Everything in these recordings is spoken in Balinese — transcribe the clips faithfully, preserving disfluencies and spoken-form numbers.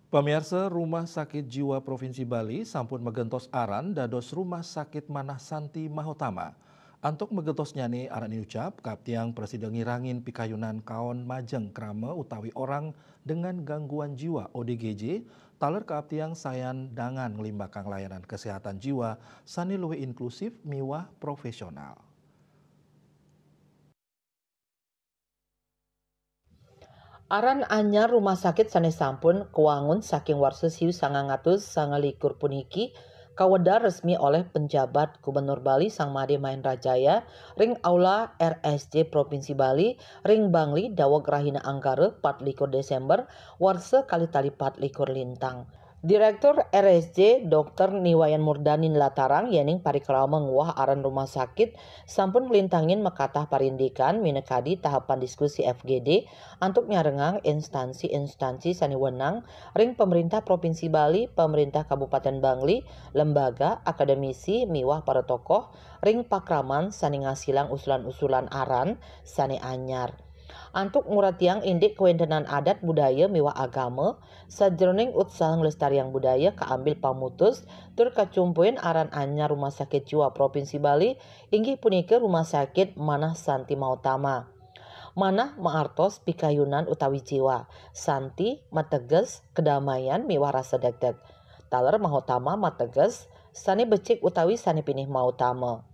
Pamiarsa, Rumah Sakit Jiwa Provinsi Bali sampun magentos aran dados Rumah Sakit Manah Santi Mahotama. Antuk magentosnyane aran inucap, kaaptiang prasida ngirangin pikayunan kaon majeng krama utawi orang dengan gangguan jiwa, O D G J, taler kaaptiang sayan dangan nglimbakang layanan kesehatan jiwa sane luwih inklusif miwah profesional. Aran anyar rumah sakit sane sampun kawangun saking warsa siu sangang atus sanga likur puniki kawedar resmi oleh penjabat Gubernur Bali Sang Made Mahendra Jaya ring Aula R S J Provinsi Bali ring Bangli daweg rahina Anggara pat likur Desember warsa kalih tali pat likur lintang. Direktur R S J Dokter Niwayan Murdani nlatarang yening parikrama nguwah aran rumah sakit sampun nglintangin makatah parindikan minakadi tahapan diskusi F G D antuk nyarengang instansi-instansi sane wenang ring pemerintah Provinsi Bali, pemerintah Kabupaten Bangli, lembaga, akademisi, miwah para tokoh ring pakraman sane ngasilang usulan-usulan aran sane anyar. Antuk nguratiang indik kawentenan adat budaya miwah agama, sajroning utsaha nglestariang budaya kaambil pamutus tur kacumpuin aran anyar Rumah Sakit Jiwa Provinsi Bali inggih punika Rumah Sakit Manah Santi Mautama. Manah maartos pikayunan utawi jiwa, santi mateges kedamaian miwah rasa degdeg. Taler Mautama mateges sane becik utawi sane pinih mautama.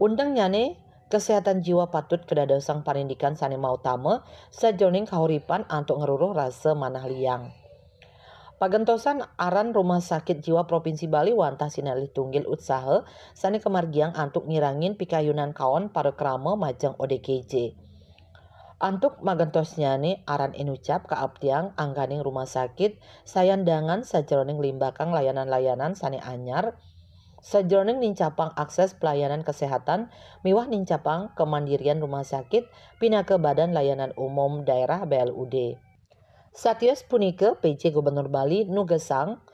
Undengnyane, kesehatan jiwa patut kadadosang parindikan sane mautama sajroning kahuripan antuk ngruruh rasa manah liang. Pagentosan aran Rumah Sakit Jiwa Provinsi Bali wantah sinalih tunggil utsaha sane kamargiang antuk ngirangin pikayunan kaon parikrama majeng O D G J. Antuk magentosnyane aran inucap kaaptiang angganing rumah sakit sayan dangan sajroning nglimbakang layanan-layanan sane anyar, sajroning nincapang akses pelayanan kesehatan miwah nincapang kemandirian rumah sakit pinaka Badan Layanan Umum Daerah B L U D. Satios punika, P J Gubernur Bali nugesang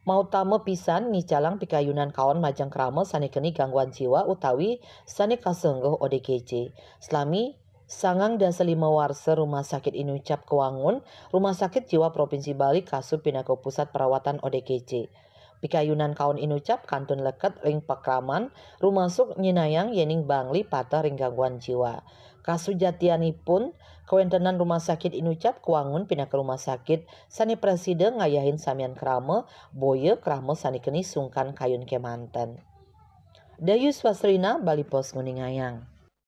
mautama pisan ngicalang pikayunan kaon majeng krama sane keni gangguan jiwa utawi sane kasengguh O D G J. Salami sangang dasa lima warsa rumah sakit inucap kawangun, Rumah Sakit Jiwa Provinsi Bali kasub pinaka pusat perawatan O D G J. Pikayunan kaon inucap kantun leket ring pakraman, rumasuk nyinayang yening Bangli pateh ring gangguan jiwa. Kasujatianipun, kawentenan rumah sakit inucap kawangun pinaka rumah sakit sane prasida ngayahin samian krama, boya krama sane keni sungkan kayun kemanten. Dayu Swasrina, Bali Post nguningayang.